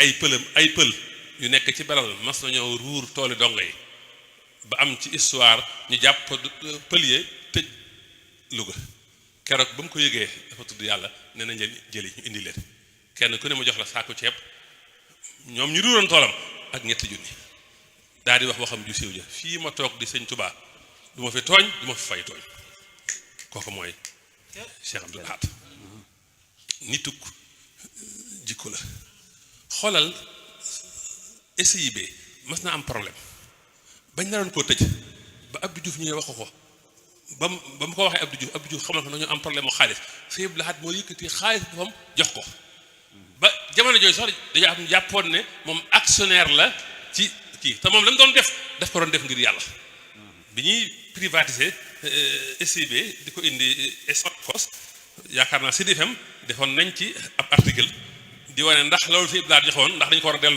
ay pël yu nekk ci Belal mas nañoo ruur tooli dongo yi ba am ci histoire ñu jàpp pël yee tëj Louga keroog ba mu ko yëgee dafa tudd yàlla nee nañ leen jëli ñu indi leen kenn ku ne ma jox la saako ceeb ñoom ñu ruuroon toolam ak ñetti junni daal di wax waxam ju siiw ja fii ma toog di sëñ Touba du ma fi tooñ du ma fi fay tooñ kooku mooy Cheikh Abdou Lahat nituk jikko la xoolal SIB mas naa am problème bañ naroon koo tëj ba Abdou Diouf ñëwee wax ko ba mu ko waxee Abdou Diouf xamal ko dañoo am problème mu xaalis Cheikh Abdou Lahat moo yëkkati xaalis boppam jox ko ba jamono jooju sax dañoo am jàppoon ne moom actionnaire la ci kii te moom la mu doon daf ko doon def ngir yàlla bi ñuy privatiser SIB di ko indi Sonacos yaakaar naa Sud FM defoon nañ ci ab article di wane ndax loolu fi Abdou Lahat joxoon ndax dañu ko war a delloo